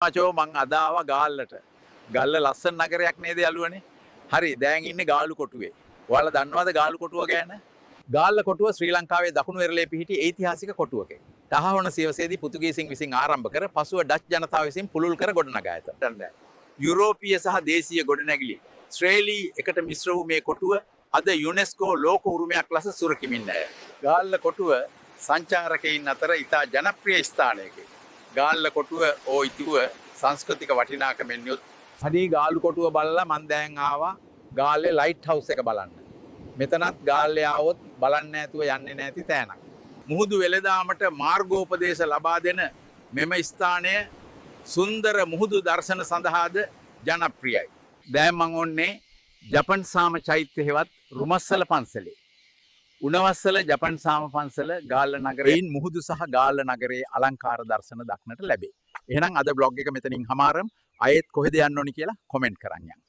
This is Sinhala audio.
මචෝ, මං අද ආවා ගාල්ලට. ගාල්ල ලස්සන නගරයක් නේද යාළුවනේ? හරි, දැන් ඉන්නේ ගාලු කොටුවේ. ඔයාලා දන්නවද ගාලු කොටුව ගැන? ගාල්ල කොටුව ශ්‍රී ලංකාවේ දකුණු වෙරළේ පිහිටි ඓතිහාසික කොටුවකි. 10 වන සියවසේදී පෘතුගීසින් විසින් ආරම්භ කර පසුව ඩච් ජනතාව විසින් පුළුල් කර ගොඩනගා ඇත. යුරෝපීය සහ දේශීය ගොඩනැගිලි ශ්‍රේලී එකට මිශ්‍ර වූ මේ කොටුව අද යුනෙස්කෝ ලෝක උරුමයක් ලෙස සුරකිමින් ඇය. ගාල්ල කොටුව සංචාරකයින් අතර ඉතා ජනප්‍රිය ස්ථානයකි. ගාල්ල කොටුව ඕ ඉතුව සංස්කෘතික වටිනාකමෙන් යුත්. හරි, ගාලු කොටුව බලලා මං දැන් ආවා ගාල්ලේ ලයිට් හවුස් එක බලන්න. මෙතනත් ගාල්ලේ ආවොත් බලන්න නැතුව යන්නේ නැති තැනක්. මුහුදු වෙළඳාමට මාර්ගෝපදේශ ලබා දෙන මෙම ස්ථානය සුන්දර මුහුදු දර්ශන සඳහාද ජනප්‍රියයි. දැන් මං ඔන්නේ ජපන් සාම චෛත්‍ය හෙවත් රුමස්සල පන්සලේ. උණවස්සල ජපන් සාම පන්සල ගාල්ල නගරයෙන් මුහුදු සහ ගාල්ල නගරයේ අලංකාර දර්ශන දක්නට ලැබේ. එහෙනම් අද බ්ලොග් එක මෙතනින් හමාරම්. ආයෙත් කොහෙද යන්න ඕනි කියලා කොමෙන්ට් කරන් යන්න.